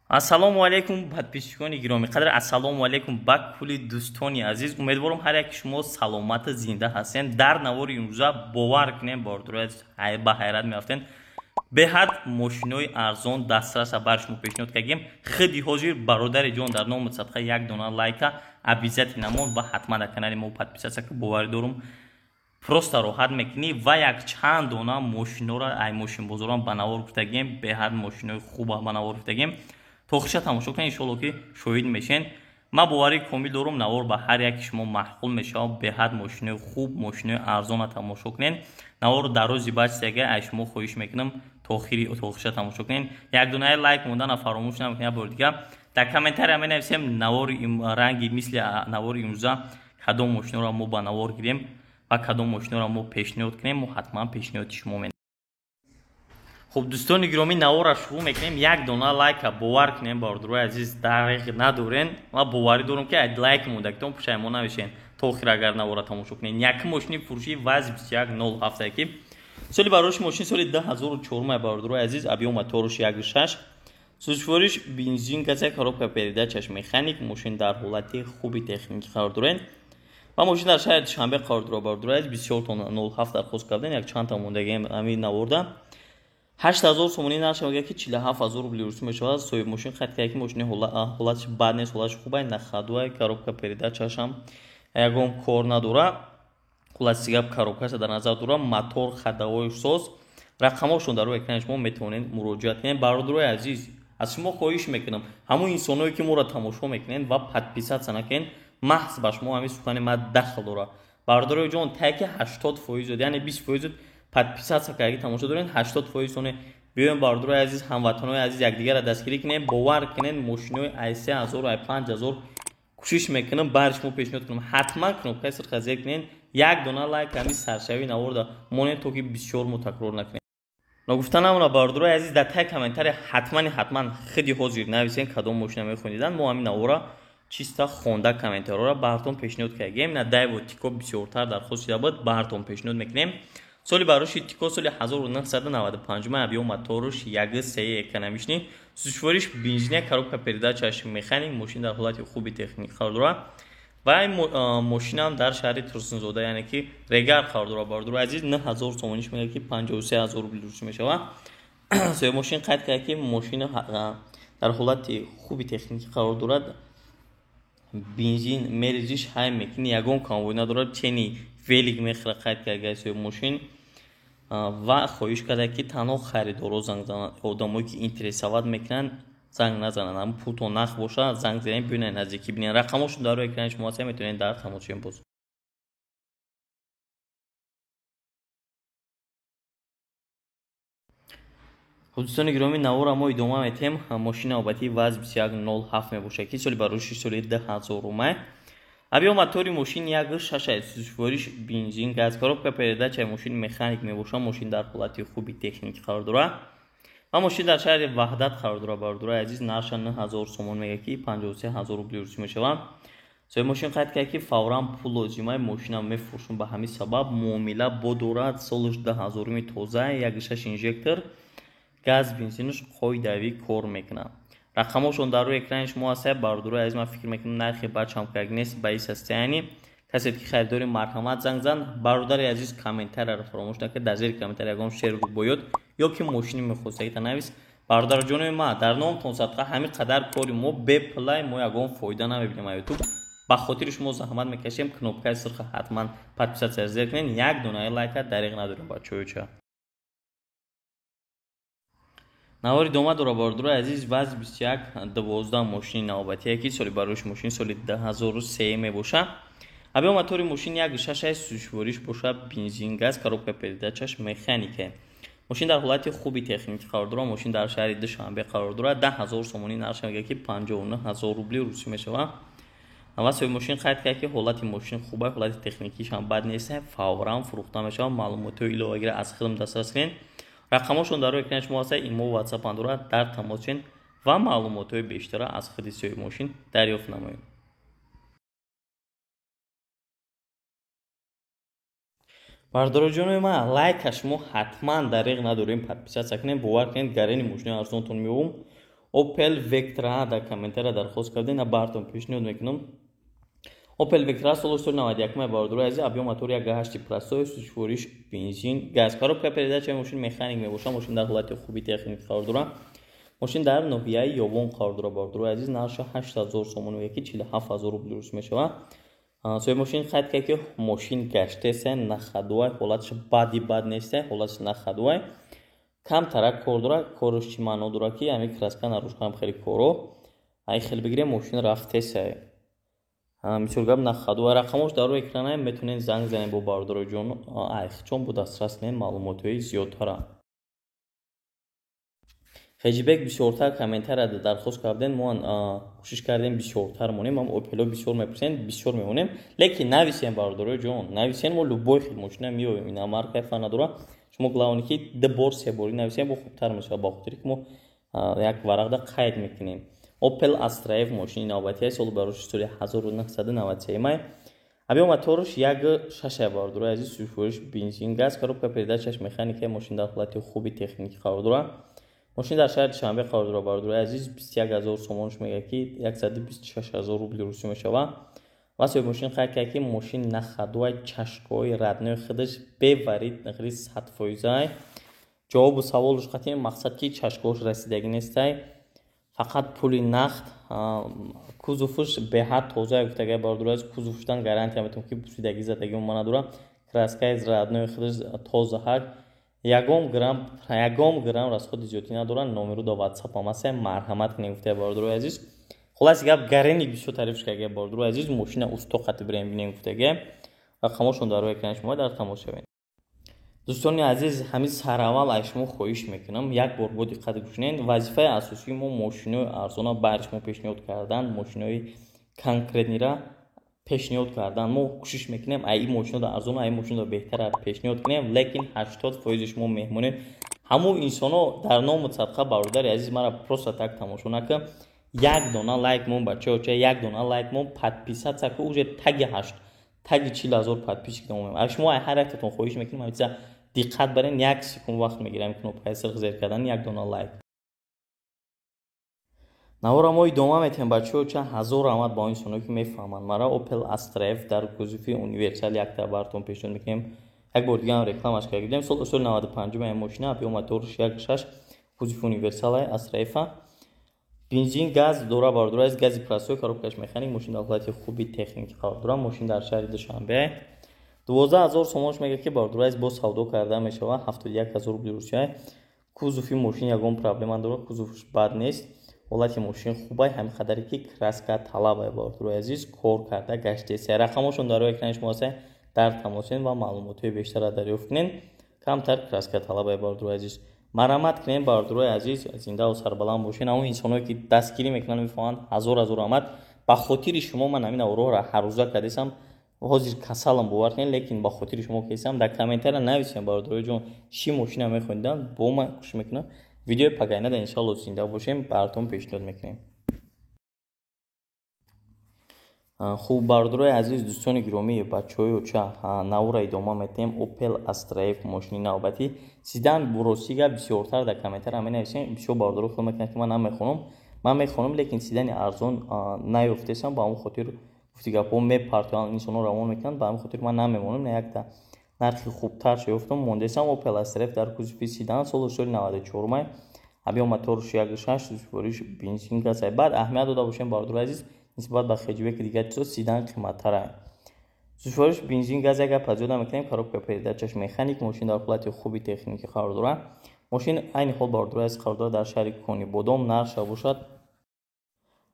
Ассалому алайкум, подписчикони гиромӣ қадр, ассалому алайкум ба кулли дӯстони азиз. Умедворам, ҳар яки шумо саломату зинда ҳастем. Дар навори имрӯза, бовар кунем, бордурои ба ҳайрат меафтем. Беҳад мошинои арзон дастраса бар шумо пешниҳод кардем. Худи ҳозир, бародари ҷон, дар номи садқа як дона лайка обязательно мон ва ҳатман дар канали мо подписаться ки, боварӣ дорум, просто роҳат мекунӣ. Ва якчанд дона мошинора ай мошинбозорон ба навор гуфтагем, беҳад мошинои хуба ба навор гуфтагем. То охириша тамошо кунед, иншоалло, ки шоҳид мешен. Ман боварии комил дорум, навор ба ҳар яки шумо маъқул мешавад. Беҳад мошинои хуб, мошинои арзона тамошо кунед. Наворро дар рӯзи бачсага ай шумо хоҳиш мекунам, то охириша тамошо кунед. Як донаи лайк мондана фаромӯш намекунед. Бори дига дар комментария менависем, навори ранги мисли навори имрӯза кадом мошиноро мо ба навор гирем ва кадом мошиноро мо пешниҳод кунем. Мо ҳатман пешниҳоди шумо менависем. Хуб, дӯстони гиромӣ, наворро шурӯъ мекунем. Як дона лайка, бовар кунем, бародарои азиз, дариқ надорен. Ман боварӣ дорам, ки лайк мондагитон пушаймон намешавед то охир, агар наворро тамошо кунед. Якум мошини фурӯшии ВАЗ 2107, ки соли барош мошин соли 2004, бародарои азиз, объём моторуш 1,6, сӯзишвориш бензин, газа, коробка передачаш механик. Мошин дар ҳолати хуби техникӣ қарор доред ва мошин дар шаҳри Душанбе қарор дорад. Бародарои азиз, бисёртон 07 дархост кардем, якчандта мондагием ҳамин наворда. 8000 сомонӣ нархша мегӯяд, ки 47 000 рубли русӣ мешавад. Соҳиби мошин қайд кард, ки мошини ҳолаташ бад нест, ҳолаташ хуб, на ходовая, коробка передачашам ягон кор надорад. Хулоси гап, коробкаша дар назар дорад, мотор ходовой соз. Рақамҳошон дар рӯи экрани шумо, метавонед муроҷиат кунед. Бародарои азиз, аз шумо хоҳиш мекунам, ҳамон инсоное ки моро тамошо мекунед ва подписаться накунед, маҳз ба шумо ҳамин сухани ман дахл дорад. Бародарои ҷон, тай ки 80%, яъне 20% подписаться кардаги тамошо доред, 80% соне биёем. Бародарои азиз, ҳамватанои азиз, якдигарро дастгирӣ кунем. Бовар кунед, мошинои ай 3000, ай 5000 кӯшиш мекунам бар шумо пешниҳод кунам. Ҳатман кнопкаи сурха зер кунед, як дона лайк ҳамин саршавии наворда монед, то ки бисёр мо такрор накунем. Ногуфта намона, бародарои азиз, дар таи комментария ҳатмани ҳатман худи ҳозир нависен, кадом мошина мехоҳед. Мо ҳамин навора чиста хонда, комментариҳоро баҳртон пешниҳод кардем. На Дайво Тико бисёртар дархост шуда буд, баҳртон пешниҳод мекунем. Соли бароши Тико соли 1995, объём моторуш 1,3, экономичный, сӯзишвориш бензиния, коробка передачаш механик. Мошин дар ҳолати хуби техникӣ қарор дорад ва ин мошинам дар шаҳри Турсунзода, яъне ки Регар қарор дорад. Бародарои азиз, 9000 сомониш мегӯяд, ки 53 000 рубли русӣ мешавад. Соҳиби мошин қайд кард, ки мошина дар ҳолати хуби техникӣ қарор дорад, бензин мерезиш, ҳай мекунӣ, ягон камбой надорад, чени велик мехӯра, қайд карда соҳиби мошин. Ва хоҳиш карда, ки танҳо харидоро занг зананд, одамое ки интересовать мекунанд, занг назананд. Ҳамн пултон нақд бошад, занг занед, бибинед, наздикӣ бинед. Рақамҳошон дар рӯи экрани шумо ҳаст, метавонед дар тамос шавед. Боз хуб, дӯстони гиромӣ, наворро мо идома метиҳем. Мошини навбатии ВАЗ 2107 мебошад, ки соли бароши соли 2000, объём мотори мошин 1,6, сӯзишвориш бензин, газ, коробка передачаи мошин механик мебошад. Мошин дар ҳолати хуби техникӣ қарор дорад ва мошин дар шаҳри Ваҳдат қарор дорад. Бародарои азиз, нарша 9000 сомон мегӯяд, ки 53 000 рубли русӣ мешавад. Соҳиби мошин қайд кард, ки фавран пул лозимаи, мошинам мефурӯшам, ба ҳамин сабаб муомила бодорад. Солаш 2000-уми, тоза, 1,6 инжектор, газ, бензинаш қоидавӣ кор мекунад. Рақамҳошон дар рӯи экрани шумо ҳаст. Бародарои азиз, ман фикр мекунам, нархи бачамкак нест, ба ин состояние. Касе ки харидори, марҳамат, занг зан. Бародари азиз, комментарияро фаромӯш накунед. Дар зери комментария ягон шер боёд ё ки мошини мехостагита навис. Бародарҷонои ма, дар номтон садқа, ҳамин қадар кори мо беплай, мо ягон фоида намебинем а Ютуб, ба хотири шумо заҳмат мекашем. Кнопкаи сурха ҳатман подписаться зер кунед, як донаи лайка дариқ надорем, бачаҳоюча. Навори идома дорад, бародарои азиз. ВАЗ 2112 мошини навбатие, ки соли барош мошин соли 2003 мебошад. Объём мотори мошин 1,6, сӯзишвориш бошад бензин, газ, коробка передачаш механика. Мошин дар ҳолати хуби техникӣ қарор дорад. Мошин дар шаҳри Душанбе қарор дорад. 10 000 сомонӣ нархша мегӯяд, ки 59 000 рубли русӣ мешавад. Ва соҳиби мошин қайд кард, ки ҳолати мошин хуба, ҳолати техникишам бад нест, фавран фурӯхта мешавад. Маълумотҳои иловагиро аз хидм дастрас кунед. Рақамҳошон дар рӯи экрани шумо ҳаст, имо, ватсап дорад, дар тамос шавед ва маълумотҳои бештарро аз худи соҳиби мошин дарёфт намоед. Бародароҷонои ман, лайка шумо ҳатман дариқ надорем, подписаться кунем. Бовар кунед, гарени мошинои арзонтон меёбум. Opel Vectra дар комментария дархост кардем, на бартон пешниҳод мекунам. Opel Vectra соли 91 бародарои азиз, объем мотор 1.8 простой, сӯзишвориш бензин, газ. Коробка передача мошин механик мебошад, мошин дар ҳолати хуби техникӣ қарор дорад. Мошин дар ноҳияи Ёвон қарор дорад, бародарои азиз, нархаш 8000 сомон яки 47000 рубли рус мешавад. Соҳиби мошин қайд кард, ки мошин гаштеса, на ходовой, ҳолаташ бади бад неста, ҳолаташ на ходовой. Камтарак кор дорад, кораш чӣ маъно дорад, ки ҳамин краска нарушкам хеле коро. Ай хеле бигирем, мошин рафтеса. Мисол гап, на ходовой. Рақамош дар рӯи экрана, метавонед занг занед бо бародарои ҷон, айхчон бо дастрас кунед маълумотҳои зиёдтара. Хеҷбек бисёртар комментария дархост кардем, мо кӯшиш кардем бисёртар монем, ам Опело бисёр мепурсем, бисёр мемонем, лекин нависем, бародарои ҷон, нависем, мо любой хел мошина меоем, ина марка фа надора. Шумо главное ки ду бор, се бори нависем, бо хубтар мешавад, ба хотире ки мо як варақда қайд мекунем. Opel Astra F мошини навбатӣ аст, соли бароши соли 1993 май. Объем моторш 1.6, бародарои азиз, сӯзишвориш бензин, газ, коробка передачаш механика, мошин дар ҳолати хуби техникӣ қарор дорад. Мошин дар шаҳри Душанбе қарор дорад, бародарои азиз, 21000 сомонш мегӯяд, ки 126000 рубли русӣ мешавад. Ва соҳиби мошин қайд кард, ки мошин на ходовой, чашкои родной худаш беварид нақри 100%. Ҷавобу саволш қатъи мақсад, ки чашкош расидагӣ нестай, фақат пули нақд. Кузовш беҳад тоза гуфтагай, бародарои азиз, кузовшдан гарантия метавон, ки пусидагӣ задагӣ умуман надорад. Краскаи родной худаш тоза ҳак, ягон грамм расходи зиёдӣ надорад. Номеру да WhatsApp ам аст, марҳамат кунед, гуфтаи бародарои азиз. Хулоси гап, гарени бисёр тариф шудагай, бародарои азиз, мошина усто қати бирем бинем гуфтагай. Рақамошон дар рӯи экрани шумо, дар тамос шавед. Дӯстони азиз, ҳамин сараввал аз шумо хоҳиш мекунам, як бор бо диққат гӯш кунед. Вазифаи асосии мо мошинои арзона байри шумо пешниҳод кардан, мошинои конкретныйра пешниҳод кардан. Мо кӯшиш мекунем, ай ин мошинода арзона, ай ин мошинода беҳтара пешниҳод кунем, лекин 80% шумо меҳмонед. Ҳамун инсоно дар ному садқа, бародари азиз, мара просто так тамошо накун, як дона лайк мон, бачаоча, як дона лайк мон, подписаться ку, уже таги ҳашт таги 40 000 подписчик домоем. Аз шумо ҳар яктатон хоҳиш мекунем, ҳамиса диққат барен, як секунд вақт мегирам, кнопкаи сирх зер кардан, як дона лайк. Навора мо идома метиҳем, бачаҳо, чанд ҳазор раҳмат ба он инсоное, ки мефаҳманд мара. Opel Astra F дар кузови универсал якта бартон пешниҳод мекунем. Як бор дигаам рекламаш карда будем. Соли 95 ин мошина, объем моторш 1.6, кузови универсал Astra F, бензин, газ дора, бародари азиз, гази простой, коробкаш механик, мошин дар ҳолати хуби техникӣ қарор дорад. Мошин дар шаҳри Душанбе, 12 000 сомонш мегӯяд, ки, бародари азиз, боз савдо карда мешавад, 71 000 рубли русия. Кузови мошин ягон проблема надорад, кузовш бад нест, ҳолати мошин хубай, ҳамин қадаре ки краска талабай, бародарои азиз, кор карда гаштеса. Рақамошон дар рӯи экрани шумо аст, дар тамосен ва маълумотҳои бештарро дарёфт кунед. Камтар краска талабай, бародарои азиз, марҳамат кунед. Бародарои азиз, зиндаву сарбаланд бошед. Ҳамон инсоное, ки дастгирӣ мекунанд, мефаҳманд, ҳазор ҳазор раҳмат. Ба хотири шумо ман ҳамин авроҳро ҳаррӯза кардесам. Ҳозир касалам, бовар кунед, лекин ба хотири шумо кесам. Дар комментария нависем, бародарои ҷон, чӣ мошина мехоҳед, бо ман кӯшиш мекунам, видеои пагайнада, иншалло, зинда бошем, баратон пешниҳод мекунем. Хуб, бародарои азиз, дӯстони гиромӣ, бачаҳои оча, навора идома метиҳем. Opel Astra F мошини навбатӣ седан. Рости гап, бисёртар дар комментария менависем. Бисёр бародаро хиёл мекунанд, ки ман намехонам. Ман мехонам, лекин седани арзон наёфтесам, ба ҳамон хотир гуфти гапҳо мепартоянд, инсонҳо равон мекунанд, ба ҳамин хотир ман намемонам. На якта нархи хубтар ёфтам, мондесам. Opel Astra F дар кузови седан, соли 94, объем моторш 1.6, сӯзишвориш бензин, газ. Баъд аҳамият дода бошем, бародарои азиз, нисбат ба хеҷбеки дигар чизо седан қиматтара. Сӯзишвориш бензин, газ, як гап зиёда мекунем. Коробка передачаш механик, мошин дар ҳолати хуби техникӣ қарор дорад. Мошин айни ҳол, бародарои азиз, қарор дорад дар шаҳри Конибодом. Нархша бошад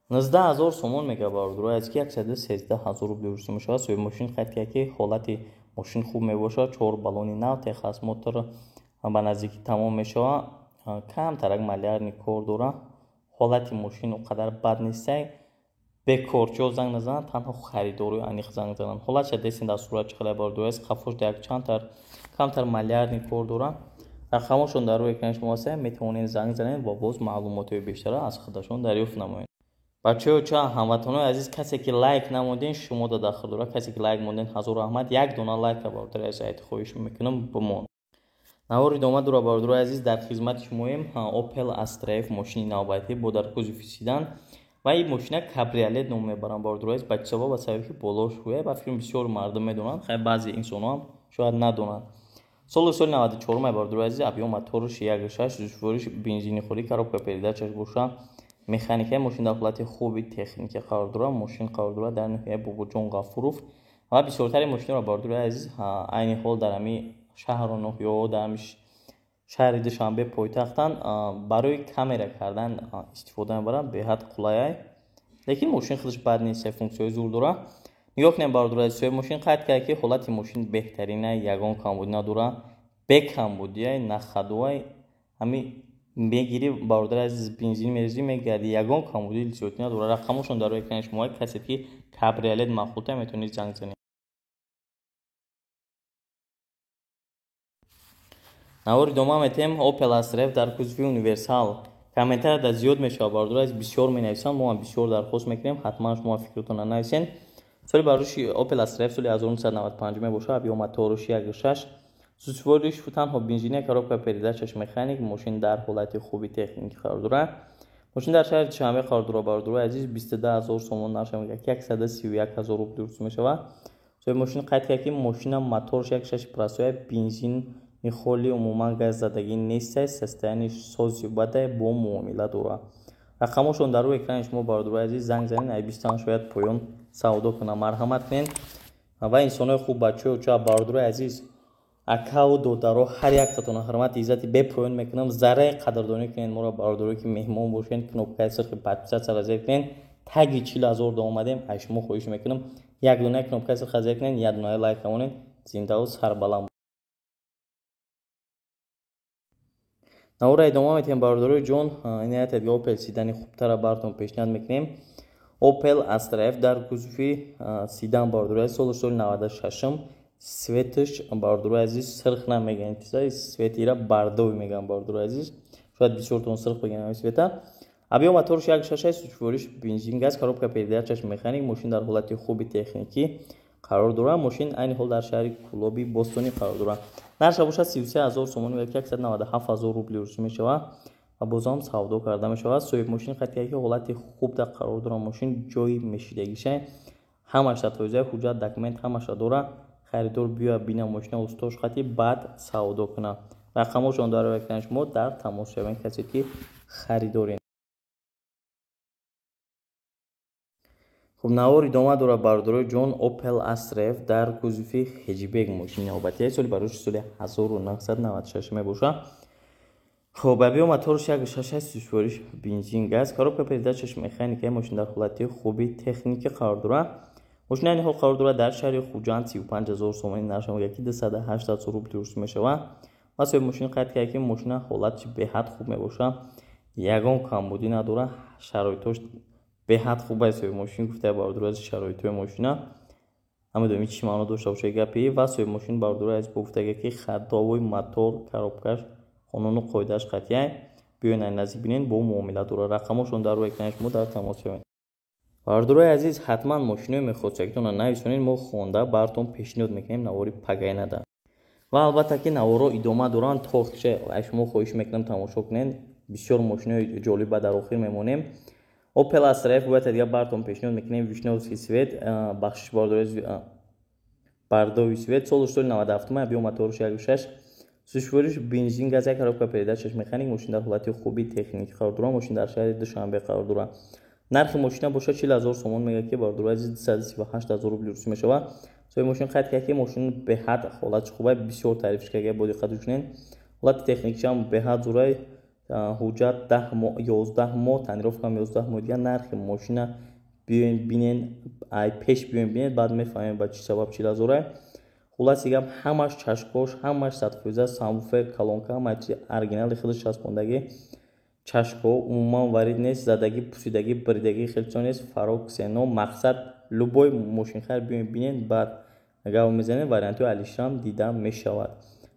19 000 сомон мегӯяд, бародарои азиз, ки 113 000 рубли русӣ мешавад. Соҳиби мошин қайд кард, ки ҳолати мошин хуб мебошад, чор баллони нав, техосмотр ба наздикӣ тамом мешавад, камтарак малярный кор дорад, ҳолати мошин он қадар бад нестай. Бекорчиҳо занг назананд, танҳо харидорои аниқ занг зананд. Ҳолатша дестен дар сурат чӣ қадар, бародарои азиз, қафош як чандтар камтар малярный кор дорад. Рақамошон дар рӯи экрани шумо аст, метавонед занг занед ва боз маълумотҳои бештарро аз худашон дарёфт намоед. Бачаҳо, ча, ҳамватанои азиз, касе ки лайк намонден, шумо да дахл дорад. Касе ки лайк монден, ҳазор раҳмат. Як дона лайка, бародари азиз, айти хоҳиш мекунам, бимон. Навор идома дора, бародарои азиз, дар хизмати шумоем. Opel Astra F мошини навбатӣ бо дар кузови седан ва ин мошина кабриолет ном мебаранд, бародарои азиз. Ба чӣ сабаб? Ба сабаби ки болош ҳуя, ба фикрам бисёр мардум медонанд, хай баъзе инсонҳо ҳам шояд надонанд. Соли 94, бародарои азиз, объём моторш 1.6, сӯзишвориш бензини холӣ, коробка передачаш боша механикаи. Мошин дар ҳолати хуби техникӣ қарор дорад. Мошин қарор дорад дар ноҳияи Бобоҷон Ғафуров ва бисёртари мошинро, бародарои азиз, айни ҳол дар ҳамин шаҳру ноҳияҳо, дар ҳамин шаҳри Душанбе пойтахтанд, барои камера кардан истифода мебаранд, беҳад қулайай. Лекин мошин худаш бад нест, функсияҳои зур дорад. Нигоҳ кунем, бародарои азиз, соҳиби мошин қайд кард, ки ҳолати мошин беҳтарина, ягон камбудӣ надорад, бекамбудиай, нахадуай. Ҳамин мегирӣ, бародари азиз, бензин мерезӣ, мегардӣ, ягон камбудии зиёдӣ надорад. Рақамошон дар рӯи экрани шумо. Касе ки кабриолет маъқулта, метавонед занг занед. Навор идома метем. Opel Astra F дар кузови универсал. Комментария да зиёд мешавад, бародари азиз, бисёр менависанд, мо ҳам бисёр дархост мекунем, ҳатман шумо фикртонро нависен. Соли барои Opel Astra F соли 1995 мебошад, объём моторш 1.6, сӯзишвориш танҳо бензиния, коробка передачаш механик. Мошин дар ҳолати хуби техникӣ қарор дорад. Мошин дар шаҳри Душанбе қарор дорад, бародарои азиз. 22 000 сомон нарша мегӯяд, ки 131 000 рубли рус мешавад. Соҳиби мошин қайд кард, ки мошина моторш 1.6 простой, бензини холи, умуман газ задагӣ нестай, состояние сози бадай, бо муомила дорад. Рақамошон дар рӯи экрани шумо, бародарои азиз, занг занед, ай бистан шояд поён савдо кунам. Марҳамат кунед ва инсонои хуб, бачаҳо, ча бародарои азиз, акаву додаро, ҳар яктатона ҳурмати иззати бепоён мекунам. Зарраи қадрдонӣ кунед моро, бародарое ки меҳмон бошед, кнопкаи сирхи подписаться зер кунед. Таги 40 000 да омадем, аз шумо хоҳиш мекунам, як дона кнопкаи сирха зер кунед, як дона лайк монед. Зиндаву сарбаланд. Навора идома метиҳем, бародарои ҷон. Инаят Opel седани хубтара бартон пешниҳод мекунем. Opel Astra F дар кузови седан, бародарои, соли 96-м, цветаш, бародарои азиз, сирх намегӯянд, цветира бордовый мегӯянд, бародарои азиз, шояд бисёртон сирх бигӯянд ҳамин цвета. Объём моторш 1.6, сӯзишвориш бензин газ, коробка передачаш механик. Мошин дар ҳолати хуби техникӣ қарор дорад. Мошин айни ҳол дар шаҳри Кӯлоби Бостонӣ қарор дорад. Нархша бошад 33 000 сомонӣ, ки 197 000 рубли русӣ мешавад ва бозам савдо карда мешавад. Соҳиби мошин қайд кард, ки ҳолати хуб дар қарор дорад мошин, ҷои мешидагиша ҳамаш 100%, ҳуҷҷат, документ ҳамаша дорад. Харидор биёяд, бина мошина устош хати, баъд савдо кунад. Рақамошон дар рӯи экрани шумо, дар тамос шавед, касе ки харидоред. Хуб, навор идома дорад, бародарои ҷон. Opel Astra F дар кузови хэтчбек мошини навбатия, соли барои соли 1996 мебошад. Хуб, объём моторш 1.6, сӯзишвориш бензин газ, коробка передачаш механика. Мошин дар ҳолати хуби техникӣ қарор дорад. Мошин айни ҳол қарор дорад дар шаҳри Хуҷанд. 35 000 сомонӣ нарша мегӯяд, ки 208 000 рубли рус мешавад. Ва соҳиби мошин қайд кард, ки мошина ҳолаташ беҳад хуб мебошад, ягон камбудӣ надорад, шароитош беҳад хуб аст. Соҳиби мошин гуфта, бародари азиз, шароитҳои мошина намедонем чӣ маъно дошта бошад гапи. Ва соҳиби мошин, бародари азиз, гуфтага, ки ходовой мотор, коробкаш қонуну қоидааш қатъия. Биёед, ай наздик бинед, бо муомила дорад. Рақамошон дар рӯи экрани шумо, дар тамос шавед. Бародарои азиз, ҳатман мошинои мехостагитонро нависонед, мо хонда бартон пешниҳод мекунем навори пагайнада. Ва албатта ки наворо идома доранд то охирша, аз шумо хоҳиш мекунам, тамошо кунед, бисёр мошинои ҷолиба дар охир мемонем. Opel Astra F бояд дигар бартон пешниҳод мекунем, вишнёвский цвет, бахшиш, бародарои, бордовый цвет, соли 97, объём моторш 1.6, сӯзишвориш бензин газ, як коробка передачаш механик. Мошин дар ҳолати хуби техникӣ қарор дорад. Мошин дар шаҳри Душанбе қарор дорад. Нархи мошина бошад 40 000 сомон мегӯяд, ки, бародарои азиз, 238 000 рубли русӣ мешавад. Соҳиби мошин қайд кард, ки мошин беҳад ҳолаташ хуба, бисёр таърифш кард, бо диққат гӯш кунед. Ҳолати техникишам беҳад зурай, ҳуҷҷат 10 моҳ, 11 моҳ, тонировкам 11 моҳ дигар. Нархи мошина биёен бинен, ай пеш биёен бинед, баъд мефаҳмем ба чӣ сабаб 40 000-ай. Хулоси гап, ҳамаш чашкош, ҳамаш 100%, сабвуфер, колонка, ҳама чи оригинали худаш часпондагӣ, чашкҳо умуман варид нест, задагӣ, пусидагӣ, биридагӣ хеле чизо нест, фаро, ксенон. Мақсад, любой мошинхар биёен бинед, баъд гап мезанед, вариантҳои алишам дида мешавад.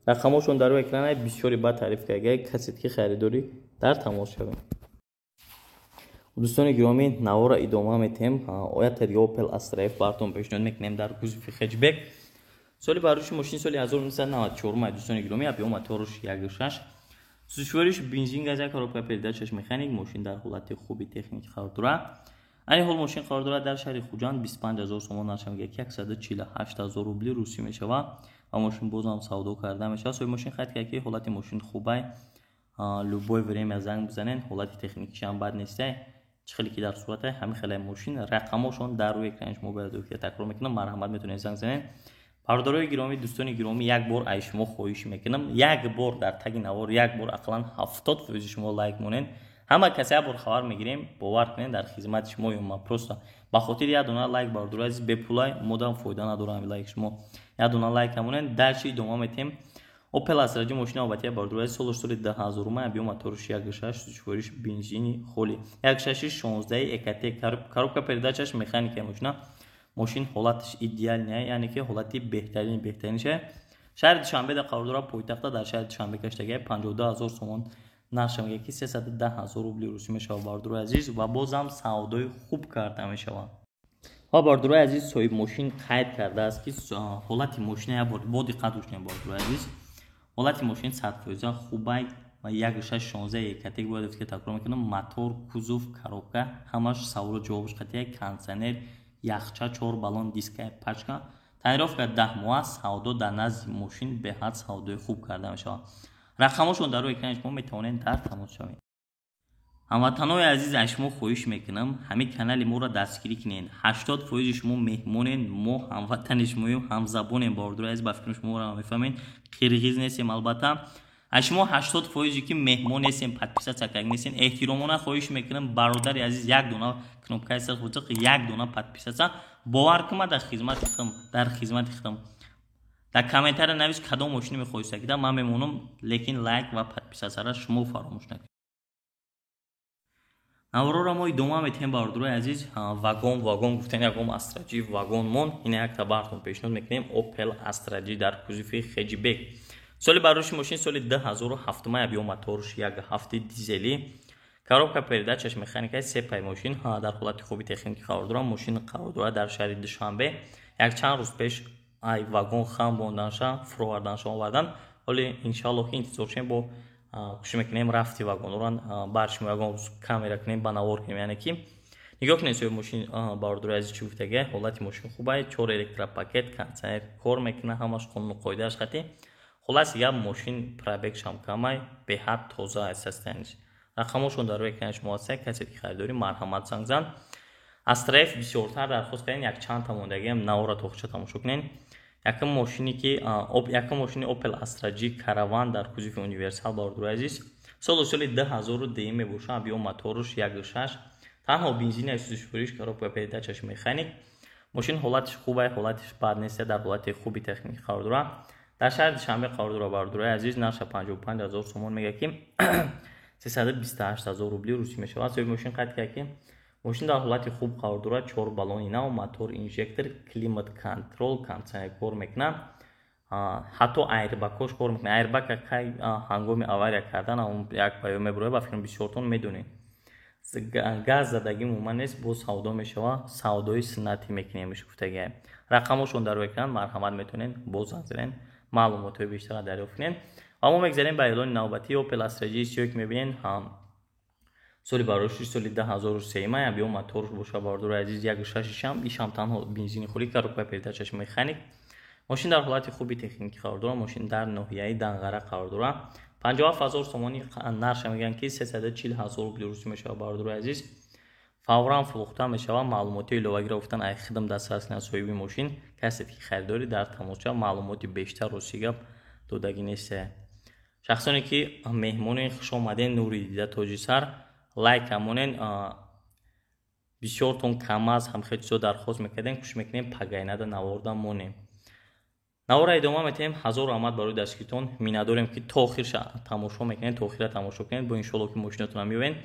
Рақамҳошон дар рӯи экран, бисёре баъд таъриф карда. Касе ки харидорӣ, дар тамос шавед. Дӯстони гиромӣ, навора идома метиҳем. Оята дига Opel Astra F бартон пешниҳод мекунем дар кузови хэтчбек. Соли барруши мошин соли 1994, дӯстони гиромӣ, объём моторш 1,6, сӯзишвориш бензин, газ, коробка передачаш механик. Мошин дар ҳолати хуби техникӣ қарор дорад. Айни ҳол мошин қарор дорад дар шаҳри Хуҷанд. 25 ҳазор сомон нарша мегӯяд, ки 148 ҳазор рубли русӣ мешавад ва мошин бозам савдо карда мешавад. Соҳиби мошин қайд кард, ки ҳолати мошин хубай, любое время занг бизанед, ҳолати техникишам бад нестай. Чӣ хеле ки дар сурате, ҳамин хеле мошин. Рақамошон дар рӯи экрани шумо бояд такрор мекунам, марҳамат, метавонед занг занед. Бародарои гиромӣ, дӯстони гиромӣ, як бор ай шумо хоҳиш мекунам, як бор дар таги навор, як бор ақаллан 70% шумо лайк монед. Ҳама касе як бор хабар мегирем, бовар кунед, дар хизмати шумо. Ма просто ба хотири як дона лайк, бародарои азиз, бепулай модам фоида надорам. Лайк шумо, як дона лайк ҳамонед, дальше идома метем. Опел Астра Г мошини навбатия, бародарои азиз, солаш соли 2000, объём моторш 1,6, сӯзишвориш бензини холи, 1,6 16 ЭКТ, коробка передачаш механика. Мошина, мошин ҳолаташ идеальная, яъне ки ҳолати беҳтарини беҳтариниша. Шаҳри Душанбеда қарор дорад, пойтахта, дар шаҳри Душанбе каштагия. 52 ҳазор сомон нарша мегӯяд, ки 310 ҳазор рубли русӣ мешавад, бародарои азиз, ва бозам савдои хуб карда мешавад. Ва, бародарои азиз, соҳиб мошин қайд кардааст, ки ҳолати мошина як бор бо диққат гӯш кунед. Бародарои азиз, ҳолати мошин 100% хубай ва 1,6 16 ЭКТ, бояд ки такрор мекунам, мотор, кузов, коробка, ҳамаш саволу ҷавобш қатъия, кондитсионер, яхча, чор баллон, дискаи пачка, тонировка 10 моҳа. Савдо дар назди мошин беҳад савдои хуб карда мешавад. Рақамошон дар рӯи экрани шумо, метавонед дар тамос шавед. Ҳамватанои азиз, аз шумо хоҳиш мекунам, ҳамин канали моро дастгирӣ кунед. 80% шумо меҳмонен, мо ҳамватани шумоем, ҳамзабонем. Бародарои азиз, ба фикри шуморо мефаҳмед, қирғиз нестем. Албатта, аз шумо 80%е ки меҳмон нестем, подписаться кард нестем, эҳтиромона хоҳиш мекунам, бародари азиз, як дона кнопкаи сирх як дона подписаться. Бовар кун, ман дар хизмати худам, дар хизмати худам. Дар комментария навис, кадом мошине мехоҳӣ сагида, ман мемонам, лекин лайк ва подписатьсяра шумо фаромӯш накунед. Наворора мо идома метиҳем, бародарои азиз. Вагон, вагон гуфтан, ягон Астра Г вагон мон ина якта бартон пешниҳод мекунем. Опел Астра Г дар кузови хэтчбек. Соли барруши мошин соли 2007, объём моторш 1,7 дизелӣ, коробка передачаш механикаи сепай. Мошин дар ҳолати хуби техникӣ қарор дорад. Мошин қарор дорад дар шаҳри Душанбе. Якчанд рӯз пеш ай вагон хам монданша, фуроварданша овардан. Ҳоли, иншаллоҳ, ки интизор шем, бо кӯшиш мекунем, рафти вагонро бар шумо ягон рӯз камера кунем, ба навор кунем. Яъне ки нигоҳ кунед, соҳиби мошин, бародарои азиз, чӣ гуфтага: ҳолати мошин хубай, чор электропакет, кондитсионер кор мекунад, ҳамаш қонуну қоидааш қатъӣ. Хулоси гап, мошин пробегшам камай, беҳад тоза аст состояниеш. Рақамошон дар рӯи экрани шумо ҳаст. Касе ки харидорӣ, марҳамат, занг зан. Астра Ф бисёртар дархост кардем, якчанд та мондагиам. Навора тохча тамошо кунед. Якум мошине ки, якум мошини Opel Astra G Caravan дар кузови универсал, бародарои азиз, солу соли 2010 мебошад, объём моторш 1,6, танҳо бензини, сӯзишвориш, коробка передачаш механик. Мошин ҳолатиш хубай, ҳолатиш бад нест, дар ҳолати хуби техникӣ қарор дорад. Дар шаҳри Душанбе қарор дорад, бародарои азиз. Нарша 55 ҳазор сомон мегӯяд, ки 328 ҳазор рубли русӣ мешавад. Соҳиби мошин қайд кард, ки мошин дар ҳолати хуб қарор дорад, чор баллони нав, мотор инжектор, климат контроль, кондитсионер кор мекунад, ҳатто айрбакош кор мекунад. Айрбака кай ҳангоми авария кардан як паё мебурояд, ба фикрам, бисёртон медонед. Газ задагӣ умуман нест. Боз савдо мешавад, савдои суннатӣ мекунем, гуфтагиам. Рақамошон дар рӯи экран, марҳамат, метавонед боз занг занед, маълумотҳои бештарро дарёфт кунед. Ва мо мегзарем ба эълони навбатӣ. Опел Астра Г сиё ки мебинед, соли бароши соли 2003, объём моторш боша, бародари азиз, 1,6, ишам танҳо бензини холӣ, коробка передачаш механик. Мошин дар ҳолати хуби техникӣ қарор дорад. Мошин дар ноҳияи Данғара қарор дорад. 57 ҳазор сомонӣ нарша мегӯянд, ки 340 ҳазор рубли русӣ мешавад. Бародари азиз, фавран фурӯхта мешавад. Маълумоти иловагиро гуфтан, ай хидм дастрас кунад соҳиби мошин. Касе ки харидорӣ, дар тамос шавад, маълумоти бештар, рости гап, додагӣ несте. Шахсоне ки меҳмонен, хуш омаден, нури дида, тоҷи сар. Лайк амонен, бисёртон кам аст. Ҳам хеле чизо дархост мекардем, кӯшиш мекунем, пагайнада наворда монем. Навора идома метиҳем. Ҳазор раҳмат барои дастгиритон. Миннатдорем, ки то охирша тамошо мекунед, то охира тамошо кунед, бо иншоалло ки мошинотонам меёбед.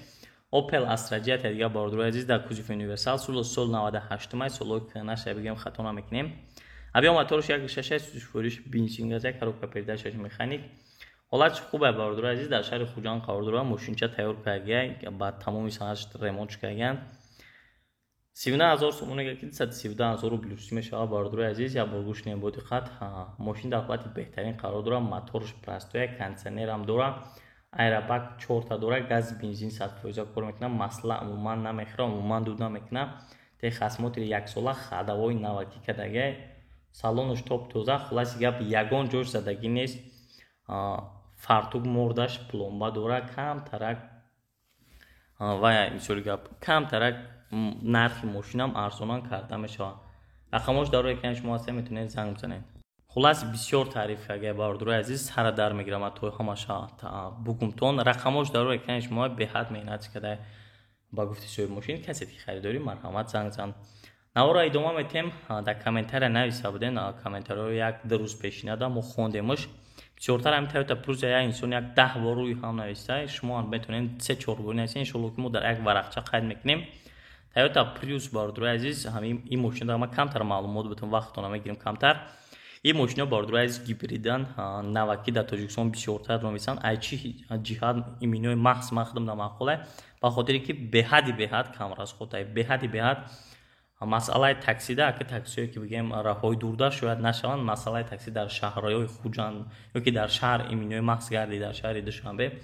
Опел Астра Г дигар, бародарои азиз, дар кузови универсал, сол 98, солҳои наша бигем, хато намекунем. Объём моторш 1,6, сӯзишвориш бензин, газ, коробка передачаш механик. Ҳолатш хубе, бародарои азиз. Дар шаҳри Хуҷанд қарор дорад. Мошинча тайёр кардагия, ба тамоми санъатш ремонтш кардагиянд. 39 000 сомон ки 217 000 рубли русӣ мешавад. Бародарои азиз, як бор гӯш кунем бо диққат. Мошин дар ҳолати беҳтарин қарор дорад, моторш простой, кондитсионерам дорад, аэробак чорта дорад, газ, бензин 100% кор мекунад, масла умуман намехӯрад, умуман дуд намекунад. Техосмотри яксола, ходовой навакӣ кардагай, салонош топ тоза. Хулоси гап, ягон ҷош задагӣ нест. Фартук мордаш пломба дорад, камтарак ва мисоли гап, камтарак нархи мошинам арзонан карда мешавад. Рақамош дар рӯи экрани шумо ҳаст, метавонед занг бизанед. Хулас, бисёр таъриф карда, бародарои азиз, сара дар мегирам то ҳамаша бугумтон. Рақамош дар рӯи экрани шумо. Беҳад меҳнат карда, ба гуфти соҳиби мошин. Касе ки харидорӣ, марҳамат, занг зан. Наворо идома метем. Дар комментария нависа буден, комментариҳои як ду рӯз пешинада мо хондемш. Бисёртар ҳамин Тойота Приус як инсон як 10 бор рӯи ҳам нависта. Шумо метавонед се чор бор нависен, иншолло ки мо дар як варақча қайд мекунем. Тойота Приус, бародарои азиз, ҳамин ин мошинро ман камтар маълумот бутам, вақтона мегирем камтар. Ин мошино, бародарои азиз, гибридан, навакӣ дар Тоҷикистон бисёртар мевисанд. Ай чӣ ҷиҳат иминои махз ман худам дар маъқуле? Ба хотире ки беҳади беҳад камрасход, беҳади беҳад. Масъалаи таксида, ака, таксиҳое ки бигем роҳҳои дурда шояд нашаванд. Масъалаи такси дар шаҳрҳои Хуҷанд ё ки дар шаҳр иминои махз гарди, дар шаҳри Душанбе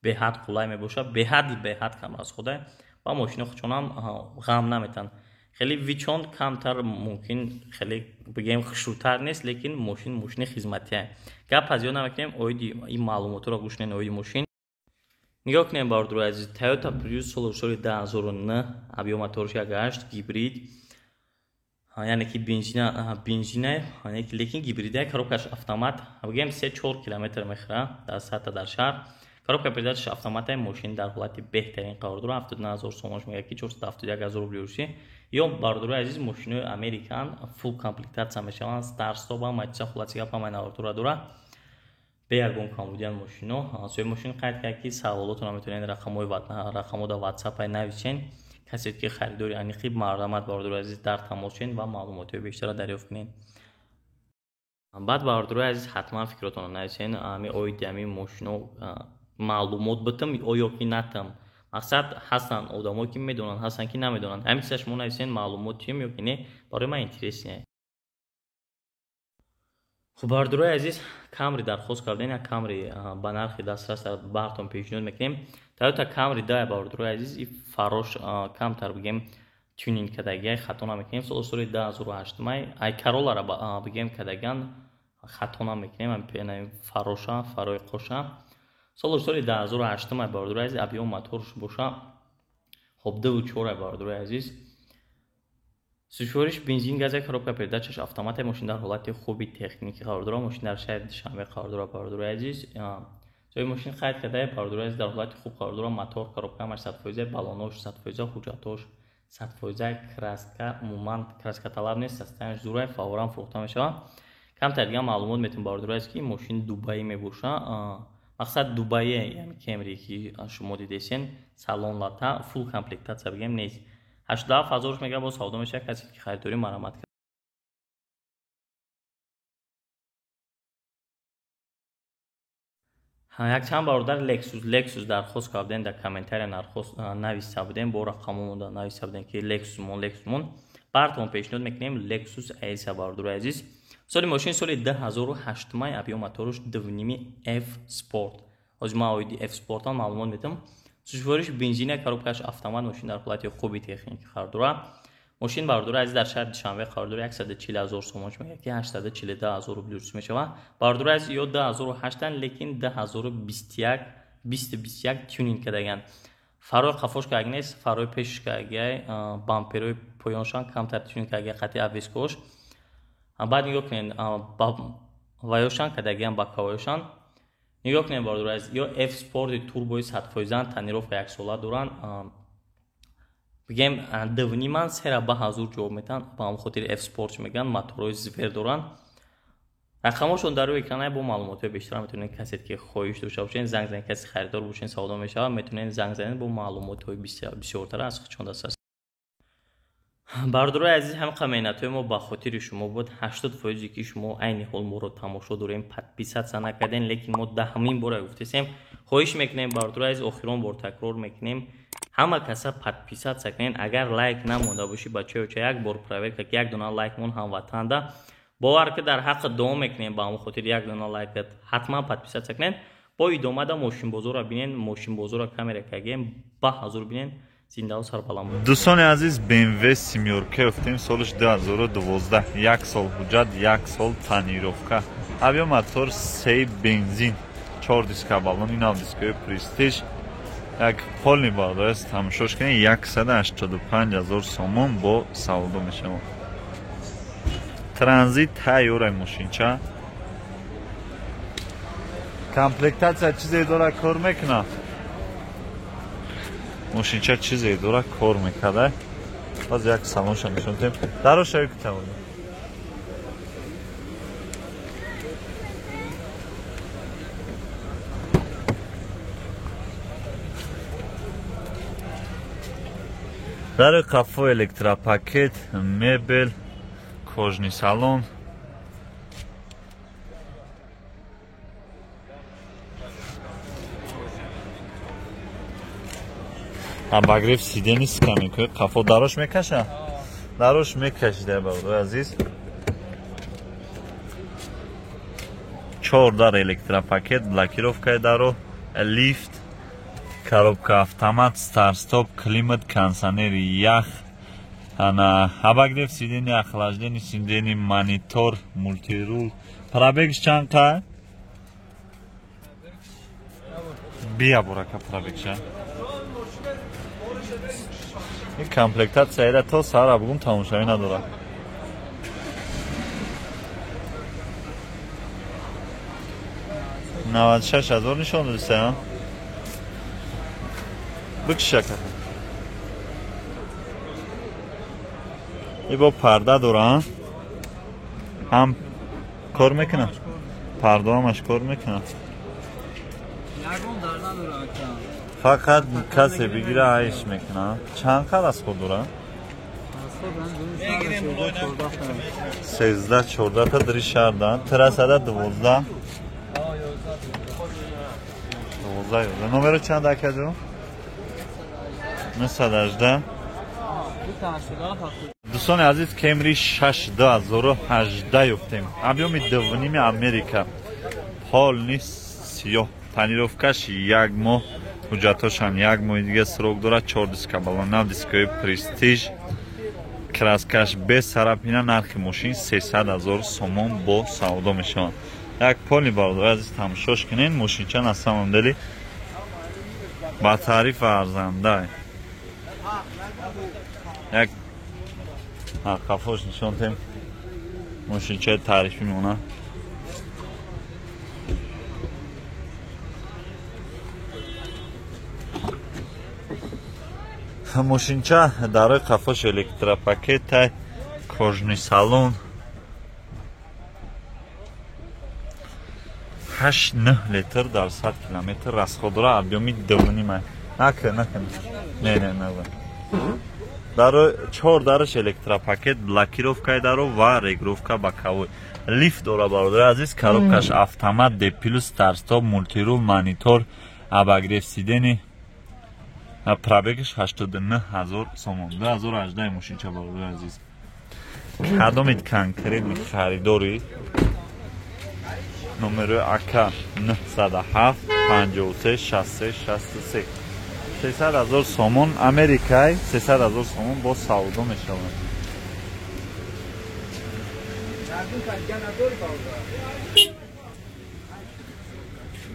беҳад қулай мебошад, беҳади беҳад камрасхода ва мошино худшонам ғам наметанд. Хеле вичон камтар мумкин, хеле бигем хушрӯтар нест, лекин мошин мошини хизматия. Гап аз ёд намекунем, оиди ин маълумотро гӯш кунед, оиди мошин. Нигоҳ кунем, бародарои азиз, Тойота Приус соли 2009, объём моторш 1,8, гибрид, яъне ки бензина, лекин гибрида, коробкаш автомат. Бигем, 3-4 километр мехӯра дар сата дар шаҳр. Коробка передачаш автомата. Мошин дар ҳолати беҳтарин қарор дорад. 79 000 сомонш мегӯяд ки 471 000 рубли русӣ. Ё, бародарои азиз, мошинои американ фулл комплектация мешаванд, старт-стоп, ҳама чиза. Хулоси гап, ҳамаи навортура дорад, бе ягон камбудиян мошино. Соҳиби мошин қайд кард, ки саволотонро метавонед рақамҳо дар ватсапай нависен. Касе ки харидори аниқӣ, марҳамат, бародарои азиз, дар тамос шавед ва маълумотҳои бештарро дарёфт кунед. Баъд, бародарои азиз, ҳатман фикротонро нависен, ами оиди ами мошино маълумот битам оё ки натам. Мақсад, ҳастанд одамое ки медонанд, ҳастанд ки намедонанд. Ҳамин чиза шумо нависен, маълумот тием ё ки не, барои ман интересне. Хуб, бародарои азиз, Камри дархост кардем. Як Камри ба нархи дастрас бартон пешниҳод мекунем. Тойота Камри да, бародарои азиз, и фарош камтар бигем тюнинг кардагиай, хато намекунем. Соли 2008-май, ай Каролара бигем кардагиан, хато намекунем. Фароша, фарои қоша соли 2008-май, бародарои азиз, объём моторш боша, хоб, дуву чорай, бародарои азиз. Сушвориш бензин, газа, коробка передачаш автомата. Мошин дар ҳолати хуби техникӣ қарор дорад. Мошин дар шаҳри Душанбе қарор дорад, бародарои азиз. Соҳиби мошин қайд кардае, бародарои азиз, дар ҳолати хуб қарор дорад. Мотор, коробка ҳамаш 100%, баллонош 100%, ҳуҷҷатош 100%, краска умуман краска талаб нест, состояниеш зурай, фавран фурӯхта мешавад. Камтар дигар маълумот метавонем, бародарои азиз, ки мошин дубаӣ мебошад. Мақсад, дубаие, яъне Кемри ки шумо дидесен, салон лата, фулл комплектация бигем нест. 87 ҳазорш мега, боз савдо мешавад. Касе ки харидорӣ, марҳамат. Якчанд бародар Лексус дархост кардем, дар комментария нависта будем, бо рақамомонда нависта будем, ки Лексусмон. Бартон пешниҳод мекунем Лексус ES, бародарои азиз. Соли мошин соли 2008 май, объём моторш 2,5, F Sport. Ҳозир ман оиди F Sport маълумот медиҳам. Сушвориш бензина, коробкаш автомат. Мошин дар ҳолати хуби техникӣ қарор дорад. Мошин, бародари азиз, дар шаҳри Душанбе қарор дорад. 140 000 сомон мегӯяд ки 842 000 рубли рус мешавад. Бародари азиз, ё 2008, лекин 2021, 2021 тюнинг кардаган. Фарои қафош кардаги нест, фарои пешш кардагиай, бамперои поёншан камтар тюнинг кардагиай, қати обвескош. Баъд нигоҳ кунед, ваёшан кардагиан, боковоёшан. Нигоҳ кунед, бародари азиз, ё F Sport турбои 100%, тонировка яксола доранд. Бигем, дувниман сера ба ҳазур ҷавоб метаҳанд, ба ҳамон хотири F Sport мегӯянд. Моторҳои зверь доранд. Рақамҳошон дар рӯи экрана. Бо маълумотҳои бештар метавонед, касе ки хоҳиш дошта бошед, занг занед. Касе харидор бошед, савдо мешавад, метавонед занг занед, бо маълумотҳои бисёртар аз худшон дастрас. Бародарои азиз, ҳамқа меҳнатҳои мо ба хотири шумо буд. 80 фоизе ки шумо айни ҳол моро тамошо дорем, подписаться накардем, лекин мо даҳамин бора гуфтесем. Хоҳиш мекунем бародарои азиз, охирон бор такрор мекунем, ҳама каса подписаться кунен. Агар лайк намонда бошӣ, бачаёча, як бор проверка ки як дона лайк мон ҳамватанда. Бовар ки дар ҳаққи дуо мекунем, ба ҳамон хотир як дона лайк ҳатман подписаться кунен. Бо идомада мошинбозорро бинен, мошинбозорро камера кагем, ба ҳазур бинен, зиндаву сарбаланд бошед. Дӯстони азиз, BMW семёрка ёфтем, солиш 2012, як сол ҳуҷҷат, як сол тонировка, авиа мотор се бензин, чор диска баллони нав, дискаи престиж, як полный бародараст. Тамошош кунед, 185 ҳазор сомон бо савдо мешавад. Транзит тайёрай мошинча, комплектация чизе дора, кор мекунад мошинча, чизе дора, кор мекарда. Баз як салонша нишон дем, дарошави кутавода. Дарои қафо электропакет, мебел, кожный салон. Обогрев сидени скамейкаи қафо. Дарош мекаша, дарош мекашида, бародари азиз. Чор дар электропакет, блокировкаи даро, лифт, коробка автомат, старт-стоп, климат, кондиционери ях, ана обогрев сидени, охлаждение сидени, монитор, мультирул. Пробегш чанд қа? Бия бурака пробегша. Ин комплектатсияра то саҳар бугум тамошавӣ надорад. 96 000 нишон додиста, бикшака. И бо парда дора, ҳам кор мекунад, пардаамаш кор мекунад. Фақат касе бигира, айш мекунад. Чанд қад аз худ дора? 13, 14 та дри шаҳрда трасада, 12, 12, 11. Номеро чанд, акаҷон? 918. Дӯстони азиз, Кемри 6, 2018 ёфтем, объёми дувними, Америка, полный сиёҳ, тонировкаш як моҳ, ҳуҷҷатҳошам як моҳи дига срок дорад. Чор диска балон нав, дискаи престиж, краскаш без царапина. Нархи мошин 300 000 сомон бо савдо мешавад. Як полный, бародари азиз, тамошош кунед. Мошинча на самом деле ба таъриф арзанда. Як қафош нишон тем, мошинчаи таърифӣ мемонад. Мошинча дарои қафош электропакетай, кожный салон, 8-9 литр дар 100 километр расход дора, объёми дувнима. Нака, нака, не, не, не. Даро чор дараш электропакет, блокировкаи даро ва регулировка боковой, лифт дора, бародари азиз. Коробкаш автомат, D плюс, старт-стоп, мультирул, монитор, обогрев сидени. Пробегаш 89 ҳазор сомон, 2018 мошинча. Бародари азиз, кадомед конкретный харидори, номерои ака 907 53 63 63. 300 ҳазор сомон, Америкай, 300 ҳазор сомон бо савдо мешавад.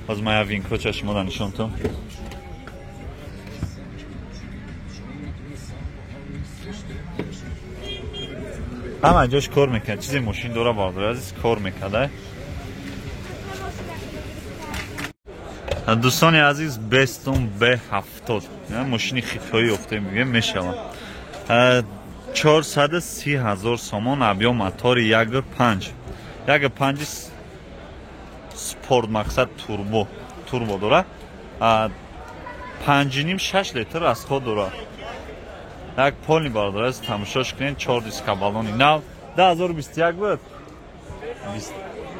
Боз ман як винкоча шумо нишонтон. Ҳама ҷош кор мекунад, чизе мошин дора, бародари азиз, кор мекарда. Дӯстони азиз, Бестон Б70, мошини хитоӣ ёфтем, мегӯем мешавад. 430 000 сомон, объём мотори 1.5, 1.5 спорт, мақсад турбо, турбо дора, 5,5, 6 литр расход дора. Як полный, бародар азиз, тамошош кунед. Чор диска баллони нав, 2021 буд,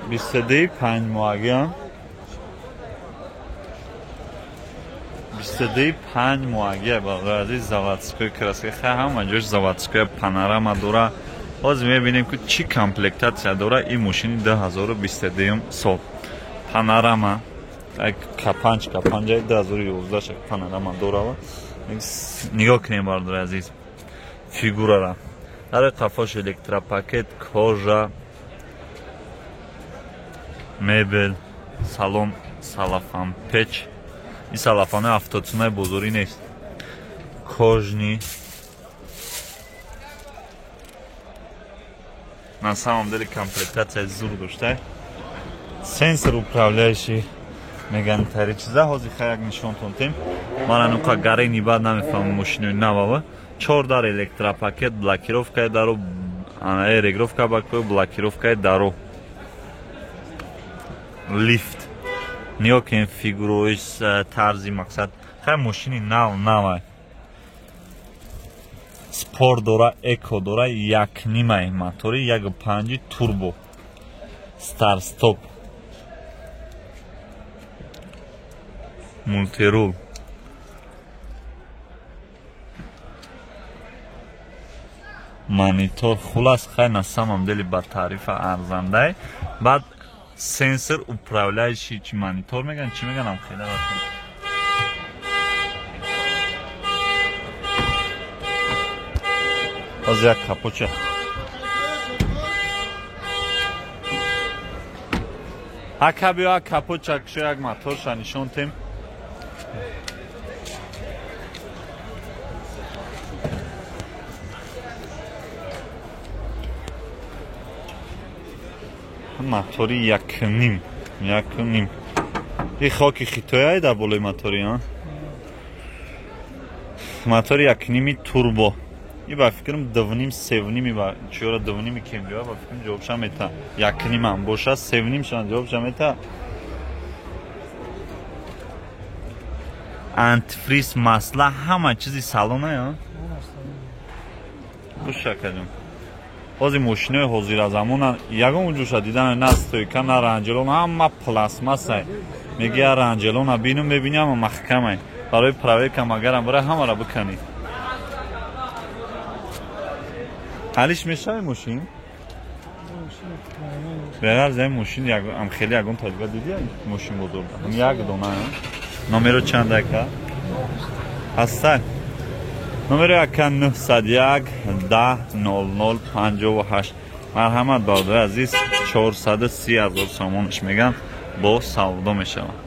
22 панҷ моҳагиам. 22 5 моҳагия, бародари азиз, заводской краска, хай ҳама ҷош заводскоя, панорама дора. Ҳозир мебинем, ки чӣ комплектация дора ин мошини 2022 сол. Панорама К5, К5 2011 панорама дорава. Нигоҳ кунем, бародари азиз, фигурара. Дар қафош электропакет, кожа, мебел, салон салафан печ. Ин салафанои 70 сумаи бозорӣ нест, кожаный. На самом деле комплектация зур дошта, сенсор управляющий меган, тари чиза. Ҳозир хай як нишонтон тем. Ман ануқа гарени баъд намефаҳмам мошинои навава. Чор дар электропакет, блокировкаи дару, регулировка бако, блокировкаи дару, лифт. Нигоҳ кунем фигуроиш, тарзи, мақсад, хай мошини нав навай. Спорт дора, эко дора, якнимай мотори, 1.5 турбо, старт-стоп, мультирул. Монитор. Хулас, хай, на самом деле ба таърифа арзандай. Баъд сенсор управляющий, чи монитор меган, чӣ меганам, хеле ҳозир як капоча. Ака, биё, як капоча кушо, як моторша нишон тем. Мотори 1.5, 1.5. И хоки хитояй дар болои мотори, а мотори 1.5 турбо. И ба фикрам 2.5, 3.5 ба чиёра 2.5 кемҷоа, ба фикрам ҷавобша мета. 1.5 ам боша, 3.5 шан ҷавобша мета. Антифриз, масла, ҳама чизи салона, я гӯша кардем. Ҳозир мошинои ҳозиразамона ягон ҷоша дидан на стойка, на ранҷелон, ҳама пластмассай. Меги ранҷелона бину, мебини, ҳама маҳкамай. Барои проверка магарам барои ҳамара биканӣ. Ҳалиш мешавӣ мошин? Беғарз ин мошин ам хеле ягон таҷриба диди мошин бозорда? Ҳам як дона. Номеро чанд, ака? Ҳастай? Номери ака 901 10 00 58. Марҳамат, бародари азиз, 430 000 сомонаш меган, бо савдо мешавад.